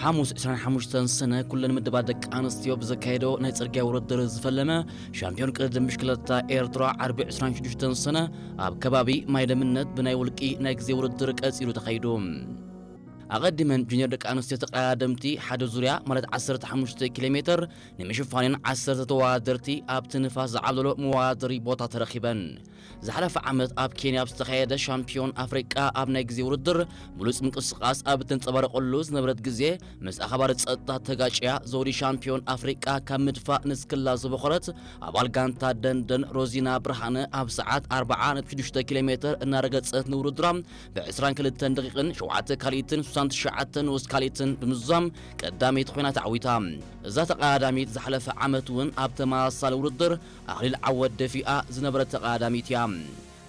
ሓሙስ ዕስራን ሓሙሽተን ሰነ ኩለን ምድባት ደቂ ኣንስትዮ ብዘካየዶ ናይ ጽርግያ ውድድር ዝፈለመ ሻምፒዮን ቅድድም ብሽክለታ ኤርትራ ዓርቢ ዕስራን ሽዱሽተን ሰነ ኣብ ከባቢ ማይደምነት ብናይ ውልቂ ናይ ግዜ ውድድር ቀጺሉ ተኻይዱ። ኣቐዲመን ጁኒየር ደቂ ኣንስትዮ ተቐዳደምቲ ሓደ ዙርያ ማለት ዓሰርተ ሓሙሽተ ኪሎ ሜትር ንምሽፋንን ዓሰርተ ተወዳደርቲ ኣብቲ ንፋስ ዝዓብለሎ መወዳደሪ ቦታ ተረኺበን። ዝሓለፈ ዓመት ኣብ ኬንያ ኣብ ዝተኻየደ ሻምፒዮን ኣፍሪቃ ኣብ ናይ ግዜ ውድድር ብሉጽ ምንቅስቓስ ኣብ እተንጸባረቐሉ ዝነበረት ግዜ ምስ ኣኽባሪ ጸጥታ ተጋጭያ ዘውዲ ሻምፒዮን ኣፍሪቃ ካብ ምድፋእ ንስክላ ዝበኾረት ኣባል ጋንታ ደንደን ሮዚና ብርሃነ ኣብ ሰዓት ኣርብዓ ነጥቢ ሽዱሽተ ኪሎ ሜትር እናረገጸት ንውድድራ ብ ዕስራን ክልተን ደቂቕን ሸውዓተ ካልኢትን ስሳን ትሽዓተ ንኡስ ካልኢትን ብምዝዛም ቀዳመይቲ ኮይና ተዓዊታ። እዛ ተቐዳዳሚት ዝሓለፈ ዓመት እውን ኣብ ተመሳሳሊ ውድድር ኣኽሊል ዓወት ደፊኣ ዝነበረት ተቐዳዳሚት እያ።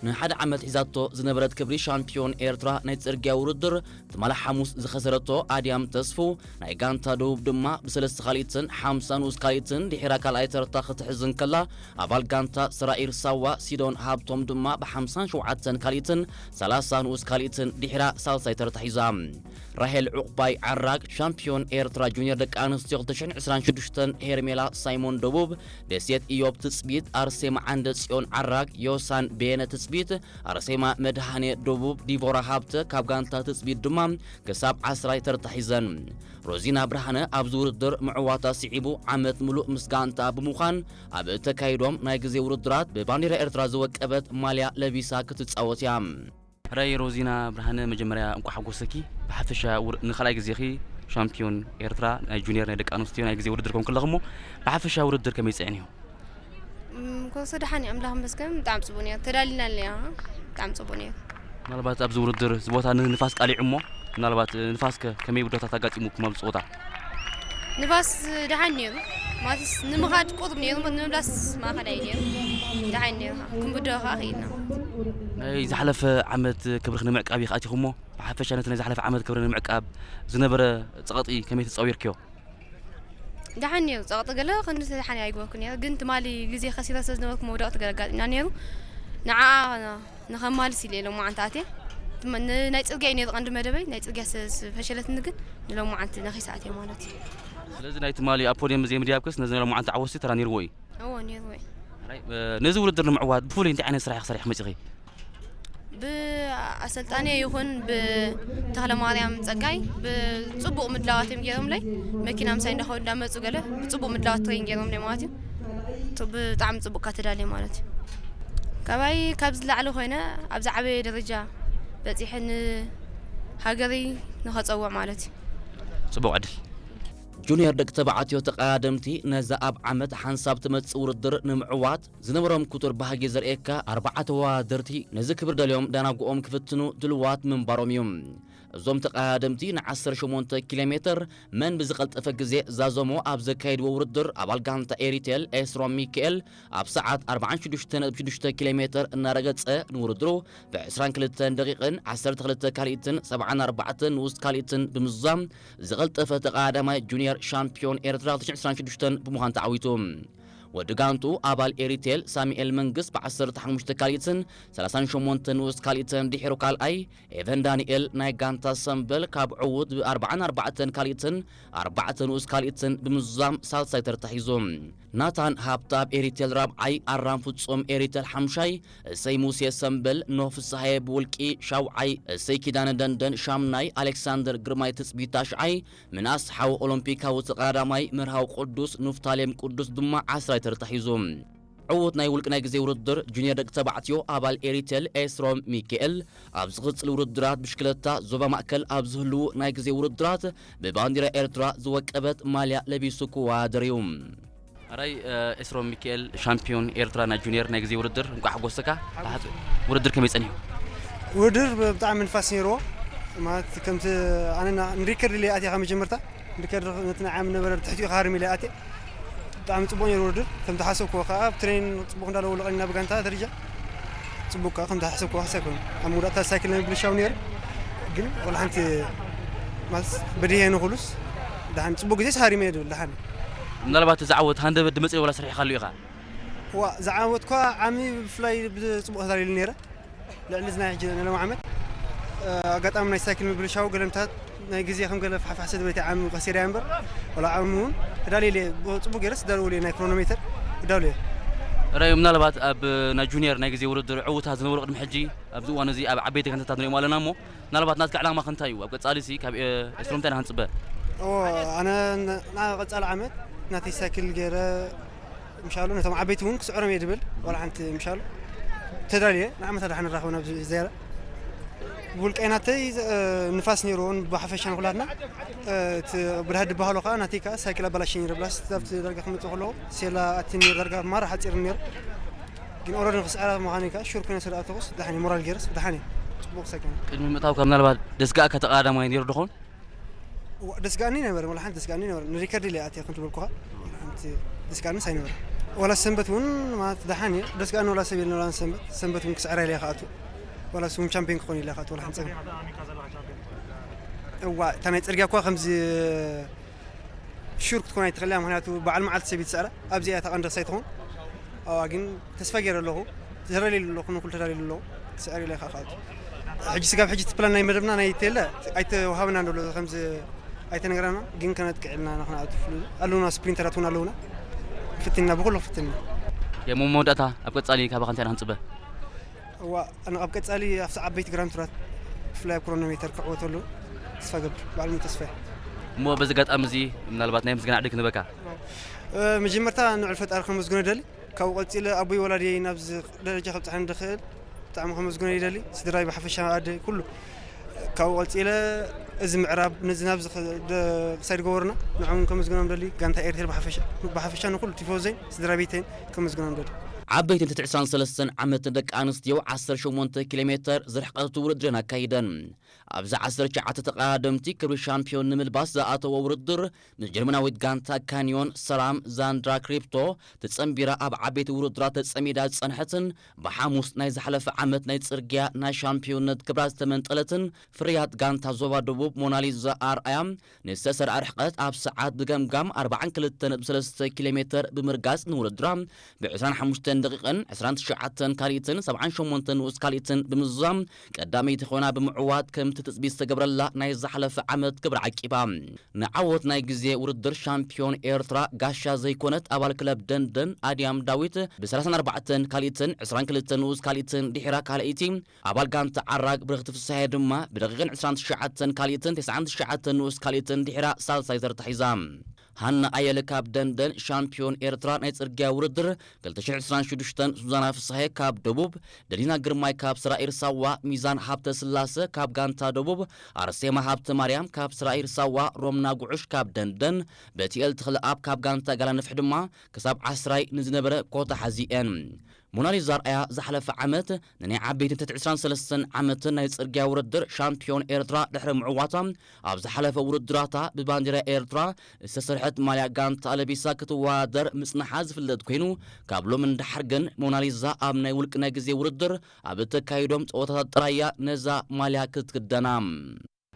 ንሓደ ዓመት ሒዛቶ ዝነበረት ክብሪ ሻምፒዮን ኤርትራ ናይ ጽርግያ ውድድር ትማሊ ሓሙስ ዝኸሰረቶ ኣድያም ተስፉ ናይ ጋንታ ደቡብ ድማ ብሰለስተ ካልኢትን ሓምሳ ንኡስ ካልኢትን ድሒራ ካልኣይ ተርታ ክትሕዝ እንከላ፣ ኣባል ጋንታ ሰራኢር ሳዋ ሲዶን ሃብቶም ድማ ብሓምሳን ሸውዓተን ካልኢትን ሰላሳ ንኡስ ካልኢትን ድሒራ ሳልሳይ ተርታ ሒዛ። ራሄል ዑቕባይ ዓራግ ሻምፒዮን ኤርትራ ጁኒየር ደቂ ኣንስትዮ ክልተ ሽሕን ዕስራን ሽዱሽተን፣ ሄርሜላ ሳይሞን ደቡብ፣ ደሴት ኢዮብ ትጽቢት፣ ኣርሴማ ዓንደ ጽዮን ዓራግ፣ ዮሳን በየነ ትጽቢት፣ ኣርሴማ መድሃኔ ደቡብ፣ ዲቮራ ሃብተ ካብ ጋንታ ትጽቢት ድማ ክሳብ ዓስራይ ተርታ ሒዘን። ሮዚና ብርሃነ ኣብዚ ውድድር ምዕዋታ ስዒቡ ዓመት ምሉእ ምስ ጋንታ ብምዃን ኣብ እተካይዶም ናይ ግዜ ውድድራት ብባንዲራ ኤርትራ ዝወቀበት ማልያ ለቢሳ ክትጻወት እያ። ሕራይ ሮዚና ብርሃነ፣ መጀመርያ እንቋዕ ሓጎሰኪ። ብሓፈሻ ውር-፣ ንኻልኣይ ግዜኺ ሻምፒዮን ኤርትራ ናይ ጁኒየር ናይ ደቂ ኣንስትዮ ናይ ግዜ ውድድር ኮንክለኺ እሞ፣ ብሓፈሻ ውድድር ከመይ ጸኒሑ? እም፣ ኮርሶ ደሓን እዩ፣ ኣምላኽ ይመስገን፣ ብጣዕሚ ጽቡቕ ነይሩ። ተዳሊና ኣለና፣ ብጣዕሚ ጽቡቕ ነይሩ። ምናልባት ኣብዚ ውድድር እዚ ቦታ ንንፋስ ቃሊዑ እሞ፣ ምናልባት፣ እ፣ ንፋስከ ከመይ ብድሆታት ኣጋጢሙኩም ኣብዚ ጸወታ? ንፋስ ደሓን ነይሩ፣ ማለትስ ንምኻድ ቁሩብ ነይሩ፣ እሞ ንምምላስ ማእኸላይ ነይሩ። ደሓን ነይሩ፣ ክንብድሆ ከኣ ኽኢልና። ናይ ዝሓለፈ ዓመት ክብርኺ ንምዕቃብ ኢኺ ኣቲኹሞ፣ ብሓፈሻ ነቲ ናይ ዝሓለፈ ዓመት ክብሪ ንምዕቃብ ዝነበረ ጸቕጢ ከመይ ተጻዊርክዮ? ደሓን ነይሩ፣ ጸቕጢ ገለ ክንዲ ደሓን ኣይገበርኩ ነይረ፣ ግን ትማሊ ግዜ ከሲረ ስለ ዝነበርኩ መውደቕቲ ገለ ኣጋጢምና ነይሩ። ንዓኣ ንኸማልስ ኢለ ሎማዓንቲ ኣትየ። ትም-፣ ን-፣ ናይ ጽርግያ እዩ ነይሩ ቀንዲ መደበይ፣ ናይ ጽርግያ ስለ ዝፈሸለትኒ ግን ንሎማዓንቲ ነኺሰ ኣትየ ማለት እዩ። ስለዚ ናይ ትማሊ ኣብ ፖድየም ዘይምድያብክስ ነዚ ናይ ሎማዓንቲ ዓወትሲ ተራ ነይርዎ እዩ? እዎ፣ ነይርዎ እዩ። ሕራይ፣ እ፣ ነዚ ውድድር ንምዕዋት ብፍሉይ እንታይ ዓይነት ስራሕ ኢኺ ሰሪሕኪ መጺኺ? ብኣሰልጣኒ ይኹን ብተኽለማርያም ጸጋይ ብጽቡቕ ምድላዋት እዮም ገይሮምለይ። መኪና ምሳይ እንዳኸዱ እንዳመጹ ገለ ብጽቡቕ ምድላዋት ትሬን ገይሮምለይ ማለት እዩ። ቱ-፣ ብጣዕሚ ጽቡቕ እካ ተዳልየ ማለት እዩ። ካባይ ካብ ዝለዓለ ኮይነ ኣብ ዝዓበየ ደረጃ በጺሐ ንሃገረይ ንኸጸውዕ ማለት እዩ። ጽቡቕ ዕድል። ጁኒየር ደቂ ተባዕትዮ ተቐዳደምቲ ነዛ ኣብ ዓመት ሓንሳብ ትመጽእ ውድድር ንምዕዋት ዝነበሮም ክቱር ባህጊ ዘርእየካ ኣርባዕተ ተወዳደርቲ ነዚ ክብሪ ደልዮም ዳናጉኦም ክፍትኑ ድልዋት ምንባሮም እዩ። እዞም ተቐዳደምቲ ንዓሰርተ ሸሞንተ ኪሎ ሜትር መን ብዝቐልጠፈ ግዜ ዛዘሞ ኣብ ዘካየድዎ ውድድር ኣባል ጋንታ ኤሪቴል ኤስሮም ሚካኤል ኣብ ሰዓት ኣርባዓን ሽዱሽተ ነጥቢ ሽዱሽተ ኪሎ ሜትር እናረገጸ ንውድድሩ ብ ዕስራን ክልተን ደቂቕን ዓሰርተ ክልተ ካልኢትን ሰብዓን ኣርባዕተን ንኡስ ካልኢትን ብምዝዛም ዝቐልጠፈ ተቐዳዳማይ ጁኒየር ሻምፒዮን ኤርትራ ክልተ ሽሕን ዕስራን ሽዱሽተን ብምዃን ተዓዊቱ። ወዲ ጋንቱ ኣባል ኤሪቴል ሳሙኤል መንግስ ብ ዓሰርተ ሓሙሽተ ካልኢትን ሰላሳን ሸሞንተ ንኡስ ካልኢትን ድሒሩ ካልኣይ፣ ኤቨን ዳንኤል ናይ ጋንታ ሰምበል ካብ ዕዉት ብ ኣርባዓን ኣርባዕተን ካልኢትን ኣርባዕተ ንኡስ ካልኢትን ብምዝዛም ሳልሳይ ተርታ ሒዙ። ናታን ሃብተ ኣብ ኤሪቴል ራብዓይ፣ ኣራም ፍጹም ኤሪቴል ሓምሻይ፣ እሰይ ሙሴ ሰምበል፣ ኖህ ፍስሃየ ብውልቂ ሻውዓይ፣ እሰይ ኪዳነ ደንደን ሻምናይ፣ ኣሌክሳንደር ግርማይ ትጽቢት ታሽዓይ፣ ምናስ ሓው ኦሎምፒካዊ ተቐዳዳማይ መርሃዊ ቅዱስ ኑፍታሌም ቅዱስ ድማ ዓስራይ ተርታ ሒዙ። ዕዉት ናይ ውልቂ ናይ ግዜ ውድድር ጁኒየር ደቂ ተባዕትዮ ኣባል ኤሪቴል ኤስሮም ሚካኤል ኣብ ዝቕጽል ውድድራት ብሽክለታ ዞባ ማእከል ኣብ ዝህልዉ ናይ ግዜ ውድድራት ብባንዲራ ኤርትራ ዝወቀበት ማልያ ለቢሱ ክወዳደር እዩ። ኣራይ፣ እ፣ ኤስሮም ሚካኤል ሻምፒዮን ኤርትራ ናይ ጁኒየር ናይ ግዜ ውድድር እንቋዕ ሓጎሰካ። ብሓ-፣ ውድድር ከመይ ጸኒሑ? ውድድር ብጣዕሚ ንፋስ ነይርዎ። ማለት ከምቲ ኣነ ና-፣ ንሪከርድ ኢለ ኣትየ ካብ መጀመርታ። ንሪከርድ ነቲ ናይ ዓም ነበረ ብትሕቲኡ ክሃርም ኢለ ኣትየ። ብጣዕሚ ጽቡቕ ነይሩ ውድድር። ከም ዝሓሰብክዎ ከኣ ኣብ ትሬን ጽቡቕ እንዳለወሉ ቀኒና ብጋንታ ደረጃ። ጽቡቕ ከኣ ከም ዝሓሰብክዎ ክሳብ ይኮን። ኣብ መወዳእታ ሳይክል ናይ ብልሻው ነይሩ። ግን ወላ ሓንቲ ማለት በዲሄ ንኹሉስ ደሓን ጽቡቕ ግዜ ሃሪመ እየ ድብል ደሓን። ምናልባት እዚ ዓወት ሃንደበት ድመጽእ ወላ ሰሪሕካሉ ኢኻ? እዋ፣ ዝዓወት እኳ ዓሚ ብፍላይ ብጽቡቕ ተዳልዩሉ ነይረ። ልዕሊ እዚ ናይ ሕጂ ናይ ሎሚ ዓመት፣ እ፣ ኣጋጣሚ ናይ ሳይክል ምብልሻው ገለምታት ናይ ግዜ ከም ገለ ፋሕፋሕ ስለ ዝበለት ዓሚ ቀሲረ እያ እምበር፣ ወላ ዓሚ እውን ተዳልየ እየ። ጽቡቕ ገይረስ ተዳልወሉ እየ፣ ናይ ክሮኖሜተር ተዳልየ እየ። ራዩ፣ ምናልባት ኣብ ናይ ጁኒየር ናይ ግዜ ውድድር ዕዉታት ዝነበሩ ቅድሚ ሕጂ ኣብዚ እዋን እዚ ኣብ ዓበይቲ ጋንታታት ንሪኦም ኣለና እሞ፣ ምናልባት ናትካ ዕላማ ከ እንታይ እዩ? ኣብ ቀጻሊ ሲ ካብ ኤ- ኤስትሮም እንታይ ኢና ክንጽበ? ኦ፣ ኣነ ን- ናብ ቀጻሊ ዓመት ናተይ ሳይክል ገይረ ምሻሉ ነቶም ዓበይቲ እውን ክስዕሮም እየ ድብል፣ ዋላ ሓንቲ ምሻሉ ተዳልየ ንዓመት ኣድሓን ንራኸብ ናብ ዝያዳ። ብውልቀይ ናተይ እ፣ ንፋስ ነይርዎን ብሓፈሻ ንኩላትና እ፣ እቲ ብድሃ ድበሃሎ ከዓ ናተይ ከዓ ሳይክል ኣበላሽ ነይረ ብላስ ኣብቲ ዳርጋ ክመፅእ ከለዎ ሴላ ኣቲ ነይሩ ዳርጋ ማራ ሓፂር ነይሩ። ግን ኦረድ ንክስዕራ ምዃኑ ከዓ ሹር ኮይነ ስለ ኣተኹስ ደሓን እየ፣ ሞራል ገይረስ ደሓን እየ። ፅቡቕ ሳይክል ቅድሚ ምእታውካ ምናልባት ደስጋእካ ተቐዳዳማይ ነይሩ ዶ ኸውን? ደስጋኒ ነበር ወላ ሓንቲ ደስጋኒ ነበር ንሪከርድ ኢለ ኣትየ ከም ትበልኩኻ ሓንቲ ደስጋኒ ሳይነበር ወላ ሰንበት እውን ማለት ደሓን እየ። ደስጋኒ ወላ ሰብ የለን ወላ ሰንበት ሰንበት እውን ክስዕራ ኢለ ክኣቱ ወላ ስውን ቻምፒዮን ክኾን ኢለ ክኣቱ ወላ ሓንቲ ፀገም እዋ እታ ናይ ፅርግያ እኳ ከምዚ ሹር ክትኮን ኣይትኽእልያ ምክንያቱ በዓል መዓልቲ ሰብ ይትስዕራ ኣብዚኣ እታ ቀንዲ ክሳይ ትኾን ኣዋ ግን ተስፋ ገይረ ኣለኹ ተዳልየ ኣለኹ ንኩሉ ተዳልየ ኣለኹ ክስዕር ኢለ ከዓ ክኣቱ ሕጂ ስጋብ ሕጂ እቲ ፕላን ናይ መደብና ናይ ቴለ ኣይተዋሃበና እንደሎ ከምዚ ኣይተነገረና ግን ከነጥቅዕ ኢልና ኢና ክንኣቱ ኣለውና ስፕሪንተራት እውን ኣለውና ፍትና ብኩሉ ፍትና የሞ መወዳእታ ኣብ ቀጻሊ ካባኻ እንታይ ኢና ክንጽበ እዋ ኣነ ኣብ ቀጻሊ ኣብቲ ዓበይቲ ግራንድ ቱራት ብፍላይ ኣብ ክሮኖሜተር ክዕወተሉ ተስፋ ገብር ባዕሉ ተስፋ እሞ በዚ ኣጋጣሚ እዚ ምናልባት ናይ ምስጋና ዕድል ክንበካ መጀመርታ ንዕል ፈጣሪ ከመስግኖ ደሊ ካብኡ ቀፂለ ኣቦይ ወላዲየይ ናብዚ ደረጃ ከብፅሐኒ ድኽእል ብጣዕሚ ከመስግኖ ይደሊ ስድራይ ብሓፈሻ ኣደ ኩሉ ካብኡ ቀፂለ እዚ ምዕራብ ነዚ ናብዚ ክሳይ ድገበሩና ንዕም ከመስግኖም ደሊ ጋንታ ኤርትር ብሓፈሻ ንኩሉ ቲፎዘይ ስድራ ቤተይን ከመስግኖም ደሊ ዓበይትን ትሕቲ ዕስራን ሰለስተን ዓመትን ደቂ ኣንስትዮ ዓሰርተ ሸሞንተ ኪሎ ሜተር ዝርሕቀት ውድድረን ኣካይደን። ኣብዚ ዓሰርተ ትሽዓተ ተቐዳደምቲ ክብሪ ሻምፒዮን ንምልባስ ዝኣተዎ ውድድር ምስ ጀርመናዊት ጋንታ ካንዮን ሰላም ዛንድራ ክሪፕቶ ተጸንቢራ ኣብ ዓበይቲ ውድድራት ተጸሚዳ ዝጸንሐትን ብሓሙስ ናይ ዝሓለፈ ዓመት ናይ ጽርግያ ናይ ሻምፒዮንነት ክብራ ዝተመንጠለትን ፍርያት ጋንታ ዞባ ደቡብ ሞናሊዛ ኣርኣያ ንዝተሰርዐ ርሕቀት ኣብ ሰዓት ብገምጋም ኣርባዓን ክልተን ነጥቢ ሰለስተ ኪሎ ሜተር ብምርጋጽ ንውድድራ ብ ዕስራን ሓሙሽተን ደቂቕን ዕስራን ትሽዓተን ካልኢትን ሰብዓን ሸሞንተን ንኡስ ካልኢትን ብምዝዛም ቀዳመይቲ ኮይና ብምዕዋት ከምቲ ትጽቢት ዝተገብረላ ናይ ዝሓለፈ ዓመት ክብሪ ዓቂባ። ንዓወት ናይ ግዜ ውድድር ሻምፒዮን ኤርትራ ጋሻ ዘይኮነት ኣባል ክለብ ደንደን ኣድያም ዳዊት ብ ሰላሳን ኣርባዕተን ካልኢትን ዕስራን ክልተን ንኡስ ካልኢትን ድሒራ ካልኣይቲ ኣባል ጋንታ ዓራግ ብረኽቲ ፍስሃየ ድማ ብደቂቕን ዕስራን ትሽዓተን ካልኢትን ተስዓን ትሽዓተን ንኡስ ካልኢትን ድሒራ ሳልሳይ ተርታ ሒዛ። ሃና ኣየለ ካብ ደንደን ሻምፒዮን ኤርትራ ናይ ጽርግያ ውድድር ክልተ ሽሕ ዕስራን ሽዱሽተን፣ ሱዛና ፍስሃየ ካብ ደቡብ፣ ደሊና ግርማይ ካብ ሰራኢር ሳዋ፣ ሚዛን ሃብተ ስላሰ ካብ ጋንታ ደቡብ፣ ኣርሴማ ሃብተ ማርያም ካብ ሰራኢር ሳዋ፣ ሮምና ጉዑሽ ካብ ደንደን፣ በቲኤል ተኽለኣብ ካብ ጋንታ ጋላንፍሕ ድማ ክሳብ ዓስራይ ንዝነበረ ኮታ ሓዚኤን። ሞናሊዛ ኣርኣያ ዝሓለፈ ዓመት ንናይ ዓበይትን ትሕቲ ዕስራን ሰለስተን ዓመትን ናይ ጽርግያ ውድድር ሻምፒዮን ኤርትራ ድሕሪ ምዕዋታ፣ ኣብ ዝሓለፈ ውድድራታ ብባንዴራ ኤርትራ ዝተሰርሐት ማልያ ጋንታ ለቢሳ ክትወዳደር ምጽንሓ ዝፍለጥ ኮይኑ፣ ካብ ሎሚ ንደሓር ግን ሞናሊዛ ኣብ ናይ ውልቂ ናይ ግዜ ውድድር ኣብ እተካይዶም ጸወታታት ጥራይ እያ ነዛ ማልያ ክትክደና።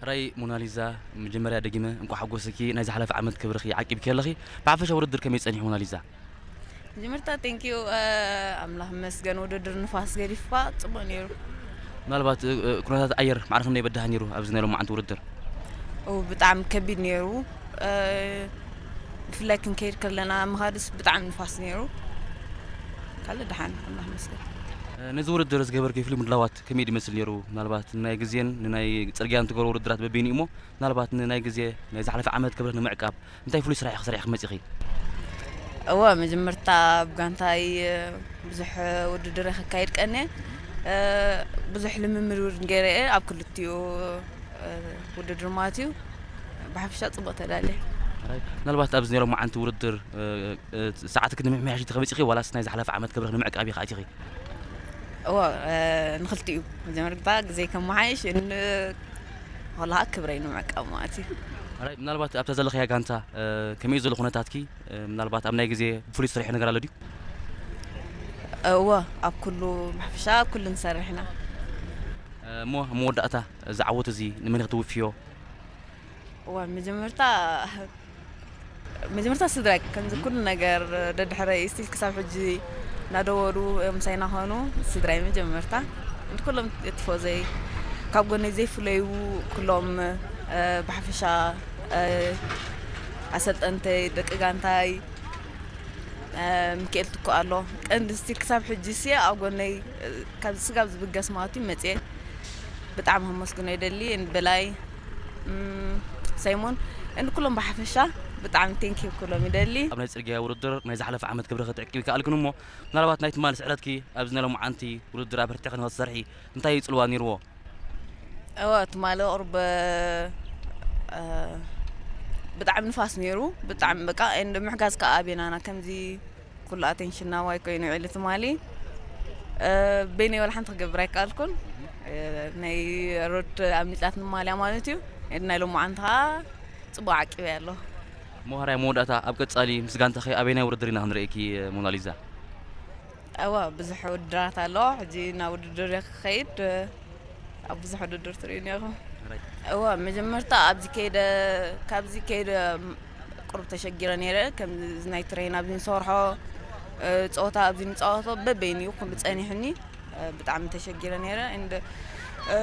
ሕራይ ሞናሊዛ፣ መጀመርያ ደጊመ እንቋዕ ሓጎሰኪ፣ ናይ ዝሓለፈ ዓመት ክብርኺ ዓቂብኪ ኣለኺ። ብሓፈሻ ውድድር ከመይ ጸኒሑ ሞናሊዛ? መጀመርታ thank you ኣምላኽ ይመስገን ውድድር ንፋስ ገዲፍኳ ጽቡቕ ነይሩ። ምናልባት ኩነታት ኣየር ማዕረ ከመይ በዳህ ነይሩ ኣብዚ ናይ ሎማዓንቲ ውድድር? ኦ ብጣዕሚ ከቢድ ነይሩ። ብፍላይ ክንከይድ ከለና ምኻድስ ብጣዕሚ ንፋስ ነይሩ። ካልእ ደሓን ኣምላኽ ይመስገን። ነዚ ውድድር ዝገበርክዮ ፍሉይ ምድላዋት ከመይ ድመስል ነይሩ? ምናልባት ንናይ ግዜን ንናይ ጽርግያን ትገብሮ ውድድራት በበይኑ እሞ ምናልባት ንናይ ግዜ ናይ ዝሓለፈ ዓመት ክብረት ንምዕቃብ እንታይ ፍሉይ ስራሕ ኢኺ ሰሪሕኺ መጺኺ? እወ መጀመርታ ኣብ ጋንታይ ብዙሕ ውድድር እየ ከካይድ ቀንየ ብዙሕ ልምምድ እውን ገይረ እየ ኣብ ክልቲኡ ውድድር ማለት እዩ ብሓፈሻ ፅቡቅ ተዳልየ። ምናልባት ኣብዚ ናይ ሎማዓንቲ ውድድር ሰዓትኪ ንምምሕያሽ ኢኺ መፂኺ ዋላስ ናይ ዝሓለፈ ዓመት ክብርኺ ንምዕቃብ ኢኺ ኣቲኺ? እወ ንክልቲኡ መጀመርታ ግዜ ከመሓይሽ ን ከለካ ክብረይ ንምዕቃብ ማለት እዩ። ምናልባት ኣብታ ዘለኽያ ጋንታ ከመይ ዘሎ ኩነታትኪ ምናልባት ኣብ ናይ ግዜ ብፍሉይ ዝሰርሐ ነገር ኣሎ ድዩ? እወ ኣብ ኩሉ ብሓፈሻ ኣብ ኩሉ ንሰርሕ ኢና። እሞ ኣብ መወዳእታ እዚ ዓወት እዚ ንመን ክትውፍዮ? እወ መጀመርታ መጀመርታ ስድራይ ከምዚ ኩሉ ነገር ደድሕረይ ስቲል ክሳብ ሕጂ እናደወሉ ምሳይ እናኾኑ ስድራይ መጀመርታ ንኩሎም ቲፎዘይ ካብ ጎነይ ዘይፍለዩ ኩሎም ብሓፈሻ ኣሰልጠንተይ፣ ደቂ ጋንታይ፣ ሚካኤል ትኩ ኣሎ። ቀንዲ እስቲ ክሳብ ሕጂ ሲ ኣብ ጎነይ፣ ካብ ስጋብ ዝብገስ ማለት እዩ መፅየ። ብጣዕሚ ከመስግኖ ይደሊ። በላይ፣ ሳይሞን፣ ኩሎም ብሓፈሻ ብጣዕሚ ቴንኪ ክብሎም ይደሊ። ኣብ ናይ ፅርግያ ውድድር ናይ ዝሓለፈ ዓመት ክብሪ ክትዕቅብ ይከኣልክን እሞ፣ ምናልባት ናይ ትማሊ ስዕረትኪ ኣብዚ ናይ ሎማዓንቲ ውድድር ኣብ ርትዕ ክንወት ሰርሒ እንታይ ይፅልዋ ነይርዎ? እወ፣ ትማሊ ቁርብ፣ እ፣ ብጣዕሚ ንፋስ ነይሩ። ብጣዕሚ በቃ፣ እንደ ምሕጋዝ ከኣ ኣቤናና ከምዚ ኩሉ ኣቴንሽን ናባይ ኮይኑ ውዒሉ ትማሊ። እ፣ በይነይ ወላ ሓንቲ ክገብር ኣይከኣልኩን። እ፣ ናይ ሮድ ኣምሊጣትኒ ማልያ ማለት እዩ። ናይ ሎማዓንቲ ከኣ ጽቡቕ ዓቂበያ ኣለኹ። ሞሃራይ መወዳእታ ኣብ ቀጻሊ ምስ ጋንታኺ ኣበየናይ ውድድር ኢና ክንርእየኪ ሞናሊዛ? እወ፣ ብዙሕ ውድድራት ኣሎ። ሕጂ ናብ ውድድር እየ ክኸይድ። ኣብ ብዙሕ ውድድር ትርእዩ እኒኹም። እወ፣ መጀመርታ ኣብዚ ከይደ፣ ካብዚ ከይደ ቁሩብ ተሸጊረ ነይረ። ከም ናይ ትሬን ኣብዚ ንሰርሖ፣ እ፣ ጸወታ ኣብዚ ንጻወቶ በበይኑ እዩ ኩሉ ጸኒሑኒ። እ፣ ብጣዕሚ ተሸጊረ ነይረ። እንድ፣ እ፣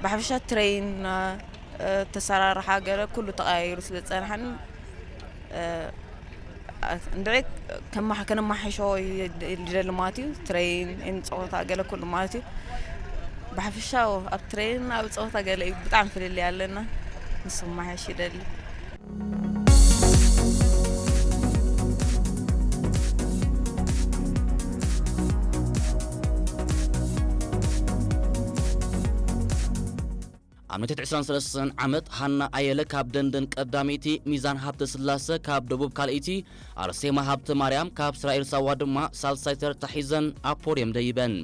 ብሓፈሻ ትሬን፣ እ፣ ተሰራርሓ ገለ ኩሉ ተቐያይሩ ስለ ዝጸንሓኒ፣ እ፣ እንድዒ ከማሕ-፣ ከነማሕሾ ይደሊ ማለት እዩ። ትሬን፣ ጸወታ ገለ ኩሉ ማለት እዩ። ብሓፈሻ ኣብ ትሬን ኣብ ጸወታ ገለ እዩ ብጣዕሚ ፍልልይ ኣለና። ንሱ ማሕሽ ይደሊ። ኣብ ነቲ ዕስራን ሰለስተን ዓመት ሃና ኣየለ ካብ ደንደን ቀዳመይቲ፣ ሚዛን ሃብተስላሰ ካብ ደቡብ ካልኣይቲ፣ ኣርሴማ ሃብተ ማርያም ካብ እስራኤል ሳዋ ድማ ሳልሳይ ተርታ ሒዘን ኣብ ፖድየም ደይበን።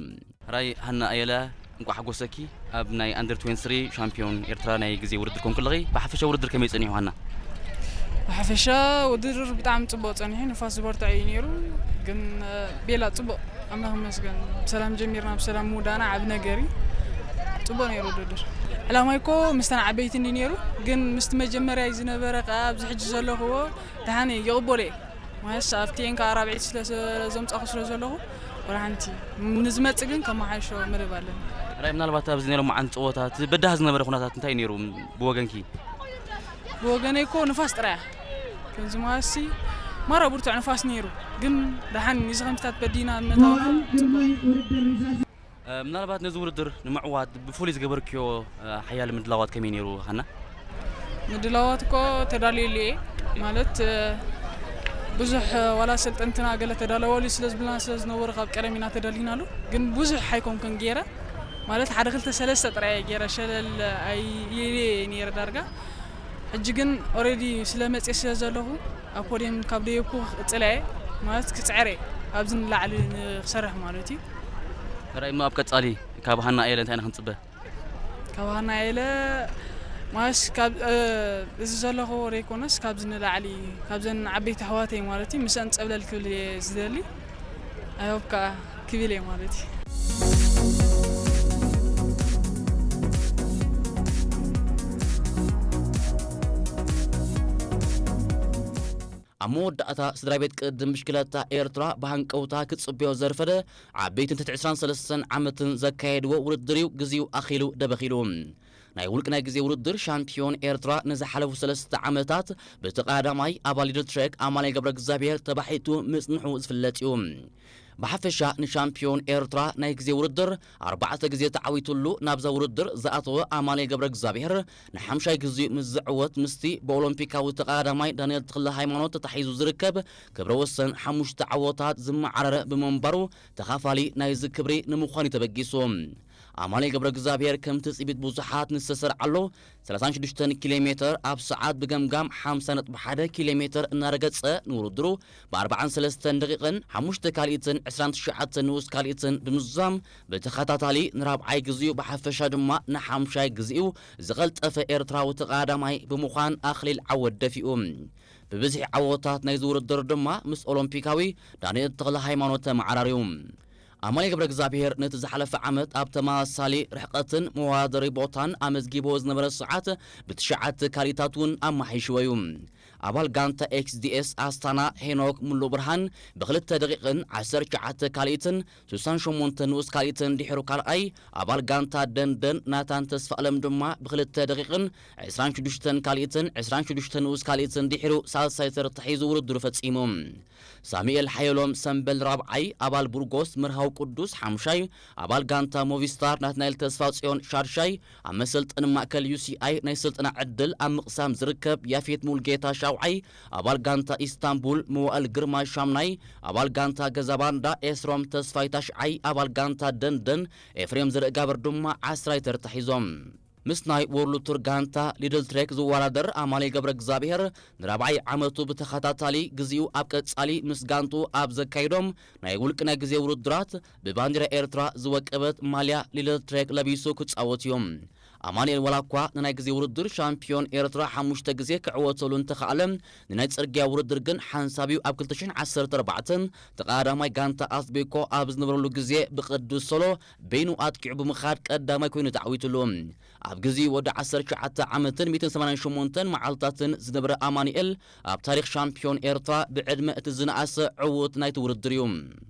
ሕራይ ሃና ኣየለ፣ እንቋዕ ሓጎሰኪ። ኣብ ናይ ኣንደር ትዌንቲ ስሪ ሻምፒዮን ኤርትራ ናይ ግዜ ውድድር ኮንኩ ኣለኺ። ብሓፈሻ ውድድር ከመይ ጸኒሑ ሃና? ብሓፈሻ ውድድር ብጣዕሚ ጽቡቕ ጸኒሑ፣ ንፋስ ዝበርትዕ እዩ ነይሩ። ግን፣ እ፣ ቤላ ጽቡቕ፣ ኣምላኽ ይመስገን፣ ብሰላም ጀሚርና ብሰላም ምውዳእና ዓቢ ነገር እዩ። ጽቡቕ ነይሩ ውድድር። ዕላማይ እኮ ምስተን ዓበይቲ እንዲ ነይሩ፣ ግን ምስቲ መጀመርያ ዝነበረ ከኣ ኣብዚ ሕጂ ዘለኽዎ ደሓን እዩ፣ ይቕበሎ እየ። ማለት ኣብቲ እየን ከኣ ራብዒት ስለ ዘምጻኹ ስለ ዘለኹ፣ ወላ ሓንቲ ንዝመጽእ ግን ከመሓይሾ መደብ ኣለኒ። ሕራይ ምናልባት ኣብዚ ናይ ሎማዓንቲ ጸወታ እቲ በዳህ ዝነበረ ኩነታት እንታይ ነይሩ ብወገንኪ? ብወገነይ እኮ ንፋስ ጥራያ። ከምዚ ማሲ ማራ ብርቱዕ ንፋስ ነይሩ። ግን ደሓን እዚ ከምታት በዲና መታወና እ፣ ምናልባት ነዚ ውድድር ንምዕዋት ብፍሉይ ዝገበርክዮ፣ እ፣ ሓያል ምድላዋት ከመይ ነይሩ ሃና? ምድላዋት እኮ ተዳልየሉ እየ። ማለት፣ እ፣ ብዙሕ፣ እ፣ ዋላ ሰልጠንትና ገለ ተዳለወሉ ስለ ዝብልና ስለ ዝነበሩ ካብ ቀደም ኢና ተዳሊናሉ። ግን ብዙሕ ኣይኮንኩን ገይረ። ማለት ሓደ ክልተ ሰለስተ ጥራይ እየ ገይረ፣ ሸለል ኣይ-፣ ኢለ እየ ነይረ ዳርጋ። ሕጂ ግን ኦሬዲ ስለ መፅየ ስለ ዘለኹ ኣብ ፖድየም ካብ ደየብኩ ክቕፅል እየ። ማለት ክፅዕር እየ። ኣብዚ ንላዕሊ ንክሰርሕ ማለት እዩ። ሕራይ እሞ ኣብ ቀጻሊ ካብ ሃና ኣየለ እንታይ ኢና ክንጽበ? ካብ ሃና ኣየለ ማለት ካብ፣ እ፣ እዚ ዘለኹዎ ዘይኮነስ ካብዚ ንላዕሊ ካብዘን ዓበይቲ ኣሕዋተይ ማለት እዩ ምስአን ጸብለል ክብል እየ ዝደሊ። ኣይ ሆፕ ከኣ ክብል እየ ማለት እዩ። ኣብ መወዳእታ ስድራ ቤት ቅድም ብሽክለታ ኤርትራ ብሃንቀውታ ክጽበዮ ዘርፈደ ዓበይቲ ትሕቲ ዕስራን ሰለስተን ዓመትን ዘካየድዎ ውድድር እዩ። ግዜኡ ኣኺሉ ደበኺሉ። ናይ ውልቂ ናይ ግዜ ውድድር ሻምፒዮን ኤርትራ ንዝሓለፉ ሰለስተ ዓመታት ብተቐዳዳማይ ኣባል ሊድል ትሬክ ኣማኑኤል ገብረ እግዚኣብሔር ተባሒቱ ምጽንሑ ዝፍለጥ እዩ። ብሓፈሻ ንሻምፒዮን ኤርትራ ናይ ግዜ ውድድር ኣርባዕተ ግዜ ተዓዊቱሉ ናብዛ ውድድር ዝኣተወ ኣማኑኤል ገብረ እግዚኣብሔር ንሓምሻይ ግዜ ምስ ዝዕወት ምስቲ ብኦሎምፒካዊ ተቐዳዳማይ ዳንኤል ተኽለ ሃይማኖት ተታሒዙ ዝርከብ ክብረ ወሰን ሓሙሽተ ዓወታት ዝመዓረረ ብምንባሩ ተኻፋሊ ናይዚ ክብሪ ንምዃን እዩ ተበጊሱ። ኣማኑኤል ገብረ እግዚኣብሔር ከም ትጽቢት ብዙሓት ንዝተሰርዓሉ ሰላሳን ሽዱሽተን ኪሎ ሜተር ኣብ ሰዓት ብገምጋም ሓምሳ ነጥቢ ሓደ ኪሎ ሜተር እናረገጸ ንውድድሩ ብኣርባዓን ሰለስተን ደቂቕን ሓሙሽተ ካልኢትን ዕስራን ትሽዓተን ንኡስ ካልኢትን ብምዝዛም ብተኸታታሊ ንራብዓይ ግዜኡ ብሓፈሻ ድማ ንሓምሻይ ግዜኡ ዝቐልጠፈ ኤርትራዊ ተቐዳዳማይ ብምዃን ኣኽሊል ዓወት ደፊኡ። ብብዝሒ ዓወታት ናይዚ ውድድር ድማ ምስ ኦሎምፒካዊ ዳንኤል ተኽለ ሃይማኖት ተመዓራርዩ። ኣማኑኤል ገብረ እግዚኣብሔር ነቲ ዝሓለፈ ዓመት ኣብ ተመሳሳሊ ርሕቀትን መወዳደሪ ቦታን ኣመዝጊቦ ዝነበረ ሰዓት ብትሽዓተ ካልኢታት እውን ኣመሓይሽዎ እዩ። ኣባል ጋንታ ኤክስዲኤስ ኣስታና ሄኖክ ሙሉ ብርሃን ብክልተ ደቂቕን ዓሰርተ ትሽዓተ ካልኢትን ስሳን ሸሞንተ ንኡስ ካልኢትን ድሕሩ ካልኣይ፣ ኣባል ጋንታ ደንደን ናታን ተስፋ ኣለም ድማ ብክልተ ደቂቕን ዕስራን ሽዱሽተን ካልኢትን ዕስራን ሽዱሽተ ንኡስ ካልኢትን ድሕሩ ሳልሳይ ተርታ ሒዙ ውድድሩ ፈጺሙ። ሳሙኤል ሓየሎም ሰምበል ራብዓይ፣ ኣባል ቡርጎስ መርሃው ቅዱስ ሓሙሻይ፣ ኣባል ጋንታ ሞቪስታር ናትናኤል ተስፋ ጽዮን ሻድሻይ፣ ኣብ መሰልጠኒ ማእከል ዩ ሲ ኣይ ናይ ስልጠና ዕድል ኣብ ምቕሳም ዝርከብ ያፌት ሙልጌታ ሻውዓይ፣ ኣባል ጋንታ ኢስታንቡል መዋእል ግርማ ሻምናይ፣ ኣባል ጋንታ ገዛ ባንዳ ኤስሮም ተስፋይ ታሽዓይ፣ ኣባል ጋንታ ደንደን ኤፍሬም ዘርእጋብር ድማ ዓስራይ ተርታ ሒዞም። ምስ ናይ ወርልድ ቱር ጋንታ ሊድል ትሬክ ዝወዳደር ኣማኑኤል ገብረ እግዚኣብሔር ንራብዓይ ዓመቱ ብተኸታታሊ ግዜኡ ኣብ ቀጻሊ ምስ ጋንቱ ኣብ ዘካይዶም ናይ ውልቂ ናይ ግዜ ውድድራት ብባንዲራ ኤርትራ ዝወቀበት ማልያ ሊድል ትሬክ ለቢሱ ክጻወት እዩ። ኣማኑኤል ዋላ እኳ ንናይ ግዜ ውድድር ሻምፒዮን ኤርትራ ሓሙሽተ ግዜ ክዕወተሉ እንተኸኣለ፣ ንናይ ጽርግያ ውድድር ግን ሓንሳብ እዩ ኣብ ክልተ ሽሕን ዓሰርተ ኣርባዕተን ተቐዳዳማይ ጋንታ ኣስቤኮ ኣብ ዝነበረሉ ግዜ ብቅዱስ ሶሎ በይኑ ኣጥቂዑ ብምኻድ ቀዳማይ ኮይኑ ተዓዊትሉ። ኣብ ግዜ ወዲ ዓሰርተ ትሽዓተ ዓመትን ሚእትን ሰማንያን ሸሞንተን መዓልታትን ዝነበረ ኣማኑኤል ኣብ ታሪኽ ሻምፒዮን ኤርትራ ብዕድመ እቲ ዝነኣሰ ዕዉት ናይቲ ውድድር እዩ።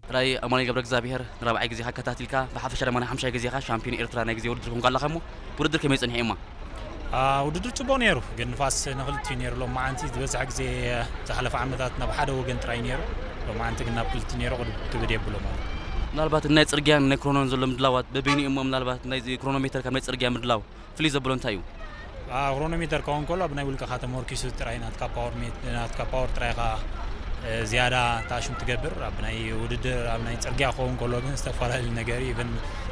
ጥራይ ኣማኑኤል ገብረ እግዚኣብሔር ንራብዓይ ግዜኻ ኣከታቲልካ ብሓፈሻ ድማ ናይ ሓምሻይ ግዜኻ ሻምፒዮን ኤርትራ ናይ ግዜ ውድድር ኮንካ ኣለኻ እሞ ውድድር ከመይ ጸኒሑ እማ? አ፣ ውድድር ጽቡቕ ነይሩ፣ ግን ንፋስ ንኽልቲኡ ነይሩ። ሎማዓንቲ ዝበዝሐ ግዜ ዝሓለፈ ዓመታት ናብ ሓደ ወገን ጥራይ ነይሩ፣ ሎማዓንቲ ግን ናብ ክልቲኡ ነይሩ። ቅድም ክብድ የብሎ ማለት እዩ። ምናልባት ናይ ጽርግያን ናይ ክሮኖን ዘሎ ምድላዋት በበይኑ እሞ ምናልባት ናይ ክሮኖሜተር ካብ ናይ ጽርግያ ምድላው ፍልይ ዘብሎ እንታይ እዩ? አ፣ ክሮኖሜተር ክኸውን ከሎ ኣብ ናይ ውልቅኻ ተመርኪሱ ጥራይ ናትካ ፓወር ሜት-፣ ናትካ ፓወር ጥራይ ኢኻ፣ እ፣ ዝያዳ ታሽም ትገብር። ኣብ ናይ ውድድር ኣብ ናይ ጽርግያ ክኸውን ከሎ ግን ዝተፈላለዩ ነገር እዩ። ኢቨን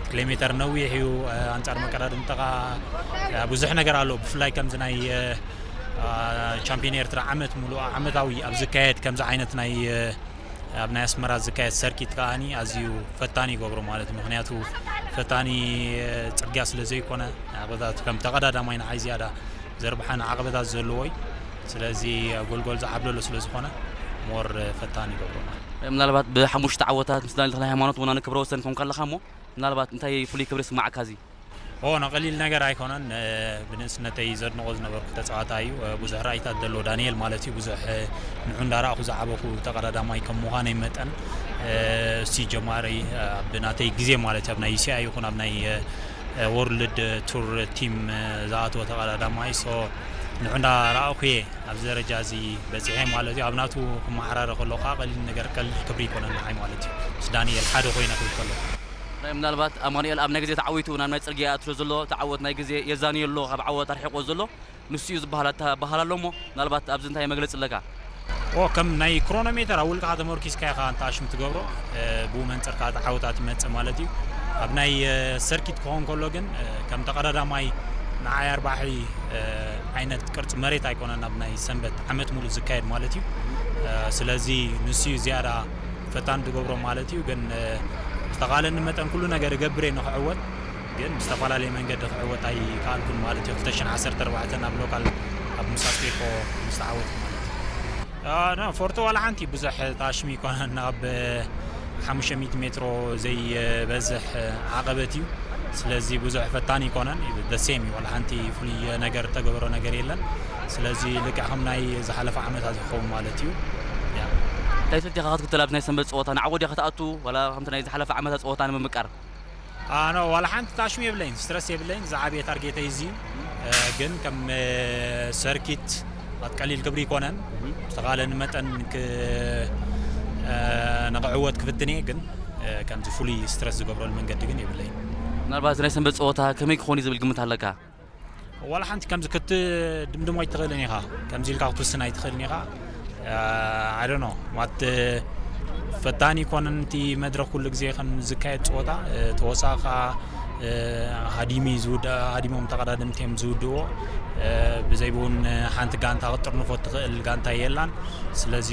ኪሎሜተር ነዊሕ እዩ፣ እ፣ ኣንጻር መቀዳድምተኻ፣ እ፣ ብዙሕ ነገር ኣሎ። ብፍላይ ከምዚ ናይ፣ እ፣ አ፣ ቻምፒዮን ኤርትራ ዓመት ሙሉእ ዓመታዊ ኣብ ዝካየድ ከምዚ ዓይነት ናይ፣ እ፣ ኣብ ናይ ኣስመራ ዝካየድ ሰርኪት ከኣኒ ኣዝዩ ፈታኒ ይገብሮ ማለት እዩ። ምኽንያቱ ፈታኒ፣ እ፣ ጽርግያ ስለ ዘይኮነ፣ ዓቐበታት ከም ተቐዳዳማይ ንዓይ ዝያዳ ዘርብሓኒ ዓቐበታት ዘለዎ እዩ። ስለዚ ጎልጎል ዝዓብለሎ ስለ ዝኾነ ሞር ፈታኒ ይገብሮ ማለት እዩ። ምናልባት ብሓሙሽተ ዓወታት ምስ ዳንኤል ተኽለ ሃይማኖት ወናኒ ክብረ ወሰን ኮንካ ኣለኻ እሞ ምናልባት እንታይ ፍሉይ ክብሪ ይስማዓካ እዚ? ኦ፣ ንቐሊል ነገር ኣይኮነን። እ፣ ብንእስነተይ ዘድንቖ ዝነበርኩ ተጻዋታይ እዩ። እ፣ ብዙሕ ራእይታት ዘለዎ ዳንኤል ማለት እዩ። ብዙሕ፣ እ፣ ንዑ እንዳረኣኹ ዝዓበኹ ተቐዳዳማይ ከም ምዃነይ መጠን፣ እ፣ እሱ ጀማሪ፣ እ፣ ኣብ ናተይ ግዜ ማለት እዩ፣ ኣብ ናይ ዩ ሲ ኣይ ይኹን ኣብ ናይ፣ እ፣ እ፣ ወርልድ ቱር ቲም፣ እ፣ ዝኣተወ ተቐዳዳማይ። ሶ፣ ንዑ እንዳረኣኹ እየ ኣብዚ ደረጃ እዚ በጺሐ ማለት እዩ። ኣብ ናቱ ክመዓራረ ከሎ ከዓ ቀሊል ነገር፣ ቀሊል ክብሪ ይኮነን ንዓይ ማለት እዩ። ምስ ዳንኤል ሓደ ኮይነ ክብል ከሎ። ናይ ምናልባት ኣማኑኤል ኣብ ናይ ግዜ ተዓዊቱ ናብ ናይ ጽርግያ ኣትሮ ዘሎ ተዓወት ናይ ግዜ የዛንዮ ኣሎ፣ ካብ ዓወት ኣርሒቆ ዘሎ ንሱ እዩ ዝበሃል ኣተባህላ ኣሎ እሞ፣ ምናልባት ኣብዚ እንታይ መግለጺ ኣለካ? ኦ፣ ከም ናይ ክሮኖሜተር ኣብ ውልቅኻ ተመርኪስካ ኢኻ እንተ ኣሽም ትገብሮ፣ እ፣ ብኡ መንጽር ከኣ ተዓወታት ይመጽእ ማለት እዩ። ኣብ ናይ፣ እ፣ ሰርኪት ክኸውን ከሎ ግን፣ እ፣ ከም ተቐዳዳማይ ንዓይ ኣርባሒ፣ እ፣ ዓይነት ቅርጺ መሬት ኣይኮነን ኣብ ናይ ሰንበት ዓመት ሙሉእ ዝካየድ ማለት እዩ። እ፣ ስለዚ ንሱ እዩ ዝያዳ ፈታን ዝገብሮ ማለት እዩ። ግን፣ እ፣ ዝተኻለኒ መጠን ኩሉ ነገር እገብር እየ ንኽዕወት፣ ግን ብዝተፈላለየ መንገዲ ክዕወት ኣይከኣልኩን ማለት እዩ። ክልተ ሽሕን ዓሰርተ ኣርባዕተን ኣብ ሎካል ኣብ ምስ ኣስቤኮ ምስ ተዓወትኩ ማለት እዩ። አ፣ ኖ፣ ፎርቶ ዋላ ሓንቲ ብዙሕ ታሽሚ ይኮነን፣ ኣብ ሓሙሽተ ሚእቲ ሜትሮ ዘይበዝሕ ዓቐበት እዩ። ስለዚ ብዙሕ ፈታኒ ይኮነን፣ the same እዩ። ዋላ ሓንቲ ፍሉይ ነገር ተገበሮ ነገር የለን። ስለዚ ልክዕ ከም ናይ ዝሓለፈ ዓመታት ይኸውን ማለት እዩ። ያ። እንታይ ሰልቲ ኢኻ ክትክተል ኣብዚ ናይ ሰንበት ጸወታ? ንዓወት ዲኻ ክትኣቱ ዋላ ከምቲ ናይ ዝሓለፈ ዓመታት ጸወታ ንምምቃር? ኣነ ዋላ ሓንቲ ታሽም የብለይን፣ ስትረስ የብለይን። ዝዓበየ ታርጌተይ እዚ እዩ። እ፣ ግን ከም፣ እ፣ ሰርኪት ኣብ ቀሊል ክብሪ ይኮነን። ዝተኻለኒ መጠን ክ-፣ እ፣ ንኽዕወት ክፍትን እየ፣ ግን፣ እ፣ ከምዚ ፍሉይ ስትረስ ዝገብረሉ መንገዲ ግን የብለይን። ምናልባት ናይ ሰንበት ጸወታ ከመይ ክኾን እዩ ዝብል ግምት ኣለካ? ዋላ ሓንቲ ከምዚ ክትድምድሞ ኣይትኽእልን ኢኻ። ከምዚ ኢልካ ክትውስን ኣይትኽእልን ኢኻ። እ፣ I don't know። ማለት፣ እ፣ ፈታኒ ይኮነን እቲ መድረኽ ኩሉ ግዜ ከም ዝካየድ ጸወታ፣ እ፣ ተወሳኺ ከኣ፣ እ፣ ሃዲሚ ዝውድ-፣ ሃዲሞም ተቐዳደምቲ እዮም ዝውድእዎ። እ፣ ብዘይ ብውን ሓንቲ ጋንታ ክትጥርንፎ ትኽእል ጋንታ የላን። ስለዚ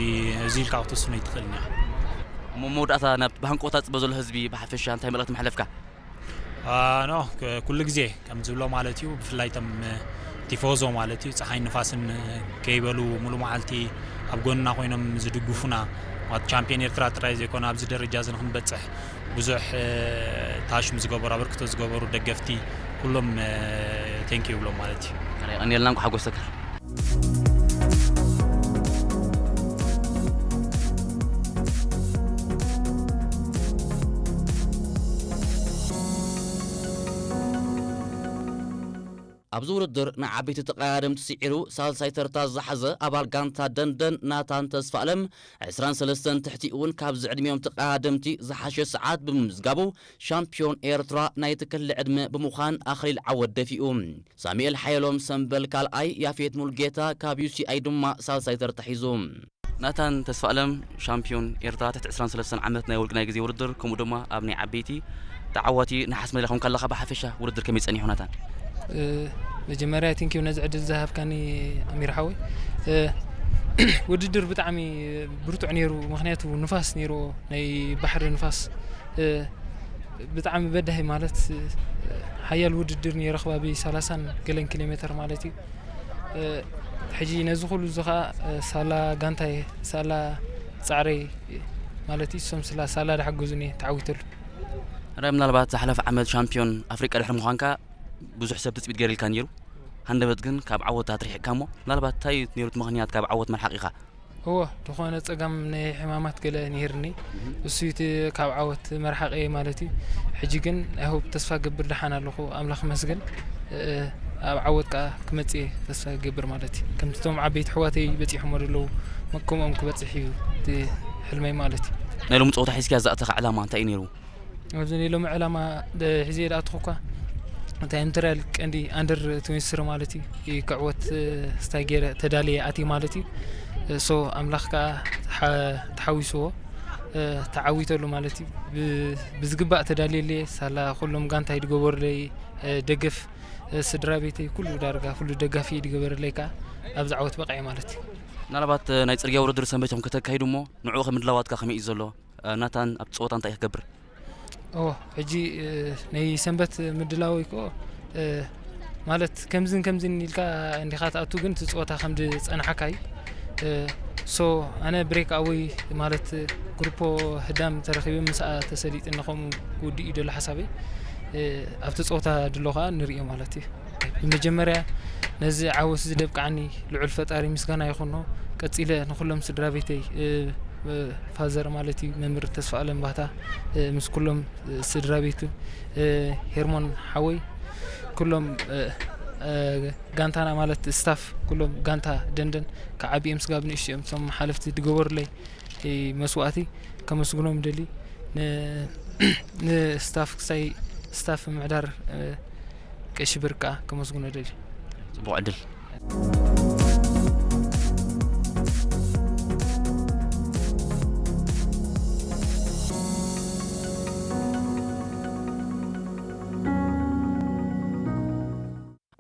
እዚ ኢልካ ክትውስኖ ኣይትኽእልን ኢኻ። እሞ መወዳእታ ናብ ብሃንቀውታ ዝጽበ ዘሎ ህዝቢ ብሓፈሻ እንታይ መልእኽቲ መሕለፍካ? አ፣ ኖ፣ ክ-፣ ኩሉ ግዜ ከም ዝብሎ ማለት እዩ፣ ብፍላይ እቶም፣ እ፣ ቲፎዞ ማለት እዩ፣ ጸሓይን ንፋስን፣ እ፣ ከይበሉ ሙሉ መዓልቲ ኣብ ጎንና ኮይኖም ዝድግፉና፣ ማለት ቻምፒዮን ኤርትራ ጥራይ ዘይኮነ ኣብዚ ደረጃ እዚ ንክንበጽሕ ብዙሕ፣ እ፣ ታሽም ዝገበሩ፣ ኣበርክቶ ዝገበሩ ደገፍቲ ኩሎም፣ እ፣ ቴንኪዩ ይብሎም ማለት እዩ። የቐንየልና፣ እንኳዕ ሓጎሰካ። ኣብዚ ውድድር ንዓበይቲ ተቐዳደምቲ ስዒሩ ሳልሳይ ተርታ ዝሓዘ ኣባል ጋንታ ደንደን ናታን ተስፋኣለም ዕስራን ሰለስተን ትሕቲ እውን ካብዚ ዕድሚኦም ተቐዳደምቲ ዝሓሸ ሰዓት ብምምዝጋቡ ሻምፒዮን ኤርትራ ናይቲ ክሊ ዕድመ ብምዃን ኣኽሊል ዓወት ደፊኡ። ሳሙኤል ሓየሎም ሰምበል ካልኣይ፣ ያፌት ሙልጌታ ካብ ዩ ሲ ኣይ ድማ ሳልሳይ ተርታ ሒዙ። ናታን ተስፋኣለም ሻምፒዮን ኤርትራ ትሕቲ ዕስራን ሰለስተን ዓመት ናይ ውልቂ ናይ ግዜ ውድድር፣ ከምኡ ድማ ኣብ ናይ ዓበይቲ ተዓዋቲ ነሓስ መዳልያ ኮንካ ኣለኻ። ብሓፈሻ ውድድር ከመይ ጸኒሑ ናታን? እ፣ መጀመርያ ቴንኪዩ ነዚ ዕድል ዝሃብካኒ ኣሚር ሓወይ። እ፣ ውድድር ብጣዕሚ ብርቱዕ ነይሩ፣ ምኽንያቱ ንፋስ ነይሩ፣ ናይ ባሕሪ ንፋስ። እ፣ ብጣዕሚ በዳሂ ማለት፣ እ፣ ሓያል ውድድር ነይሩ፣ ከባቢ ሰላሳን ገለን ኪሎ ሜተር ማለት እዩ። እ፣ ሕጂ ነዚ ኩሉ እዚ ኸኣ፣ እ፣ ሳላ ጋንታይ፣ ሳላ ጻዕረይ ማለት እዩ፣ እሶም ስላ ሳላ ዝሓገዙኒ ተዓዊተሉ። ረ ምናልባት ዝሓለፈ ዓመት ሻምፒዮን ኣፍሪቃ ድሕሪ ምዃንካ ብዙሕ ሰብ ትጽቢት ገይሩልካ ነይሩ። ሃንደበት ግን ካብ ዓወታት ርሒቕካ እሞ፣ ምናልባት እንታይ እዩ ነይሩ እቲ ምኽንያት ካብ ዓወት መርሓቒኻ? እወ፣ ዝኾነ ጸገም ናይ ሕማማት ገለ ነይርኒ። እሱ እዩ እቲ ካብ ዓወት መርሓቂ ማለት እዩ። ሕጂ ግን፣ I hope፣ ተስፋ ገብር ደሓን ኣለኹ፣ ኣምላኽ ይመስገን። እ፣ ኣብ ዓወት ከኣ ክመጽእ እየ ተስፋ ገብር ማለት እዩ። ከምቲ እቶም ዓበይቲ ኣሕዋተይ በጺሖሞ ዘለዉ፣ ከምኦም ክበጽሕ እዩ እቲ ሕልመይ ማለት እዩ። ናይ ሎሚ ጸወታ ሒዝካያ ዝኣተኻ ዕላማ እንታይ እዩ ነይሩ? ኣብዚ ናይ ሎሚ ዕላማ ደ-፣ ሒዘ ዝኣተኹ እኳ፣ እንታይ ምትርያል ቀንዲ ኣንደር ትዌንቲ ስሪ ማለት እዩ። እ፣ ክዕወት፣ እ፣ ስታይ ገይረ ተዳልየ ኣትየ ማለት እዩ። እ፣ ሶ ኣምላኽ ከኣ ተሓ-፣ ተሓዊስዎ፣ እ፣ ተዓዊተሉ ማለት እዩ። ብ-፣ ብዝግባእ ተዳልየለየ፣ ሳላ ኩሎም ጋንታይ ድገበሩለይ፣ እ፣ ደገፍ፣ እ፣ ስድራ ቤተይ ኩሉ ዳርጋ ኩሉ ደጋፊ ድገበረለይ ከኣ ኣብዚ ዓወት በቒዐ ማለት እዩ። ምናልባት፣ እ፣ ናይ ጽርግያ ውድድር ሰንበት ኢኹም ከተካይዱ እሞ፣ ንዕኡ ከ ምድላዋትካ ከመይ እዩ ዘሎ? እ፣ ናታን ኣብቲ ጸወታ እንታይ እዩ ክገብር? እወ፣ ሕጂ፣ እ፣ ናይ ሰንበት ምድላወይ እኮ፣ እ፣ ማለት ከምዝን ከምዝን ኢልካ እንዲኻ ትኣቱ፣ ግን እቲ ጸወታ ከም ዝጸንሓካ እዩ። እ፣ ሶ ኣነ ብሬክ ኣወይ ማለት ግሩፖ ህዳም ተረኺበ ምስኣ ተሰሊጥኒ ከምኡ ክውድእ እዩ ደሎ ሓሳበይ። እ፣ ኣብቲ ጸወታ ድሎ ኸኣ ንርእዮ ማለት እዩ። ብመጀመርያ ነዚ ዓወት እዚ ደብቅዓኒ ልዑል ፈጣሪ ምስጋና ይኹኖ። ቀጺለ ንኹሎም ስድራ ቤተይ፣ እ፣ እ፣ ፋዘር ማለት እዩ፣ መምህር ተስፋ ኣለም ባህታ፣ እ፣ ምስ ኩሎም፣ እ፣ ስድራ ቤቱ፣ እ፣ ሄርሞን ሓወይ፣ ኩሎም፣ እ፣ እ፣ ጋንታና ማለት ስታፍ፣ ኩሎም ጋንታ ደንደን፣ ካብ ዓቢኦም ስጋብ ንእሽትኦም፣ እቶም ሓለፍቲ ዝገበሩለይ፣ እ፣ መስዋእቲ ከመስግኖም ደሊ። ን-፣ ንስታፍ ክሳይ ስታፍ ምሕዳር፣ እ፣ ቀሺ ብርቃ ከመስግኖ ደሊ። ጽቡቕ ዕድል።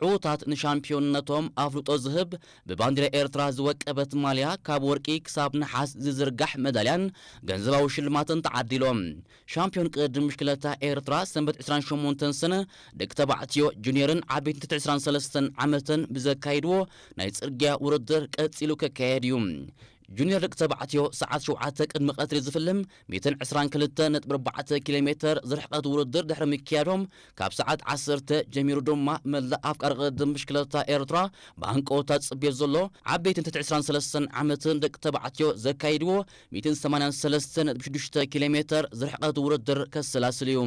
ዕዉታት ንሻምፒዮንነቶም ኣፍልጦ ዝህብ ብባንዲራ ኤርትራ ዝወቀበት ማልያ ካብ ወርቂ ክሳብ ነሓስ ዝዝርጋሕ መዳልያን ገንዘባዊ ሽልማትን ተዓዲሎም። ሻምፒዮን ቅድድም ብሽክለታ ኤርትራ ሰንበት ዕስራን ሸሞንተን ሰነ ደቂ ተባዕትዮ ጁኒየርን ዓበይትን ትሕቲ ዕስራን ሰለስተን ዓመትን ብዘካይድዎ ናይ ጽርግያ ውድድር ቀጺሉ ክካየድ እዩ። ጁኒየር ደቂ ተባዕትዮ ሰዓት ሸውዓተ ቅድሚ ቀትሪ ዝፍልም ሚእትን ዕስራን ክልተ ነጥቢ ኣርባዕተ ኪሎ ሜተር ዝርሕቀት ውድድር ድሕሪ ምክያዶም ካብ ሰዓት ዓሰርተ ጀሚሩ ድማ መላእ ኣፍቃሪ ቅድድም ብሽክለታ ኤርትራ ብሃንቀውታ ዝጽበዮ ዘሎ ዓበይትን ትሕቲ ዕስራን ሰለስተን ዓመትን ደቂ ተባዕትዮ ዘካይድዎ ሚእትን ሰማንያን ሰለስተን ነጥቢ ሽዱሽተ ኪሎ ሜተር ዝርሕቀት ውድድር ከሰላስል እዩ።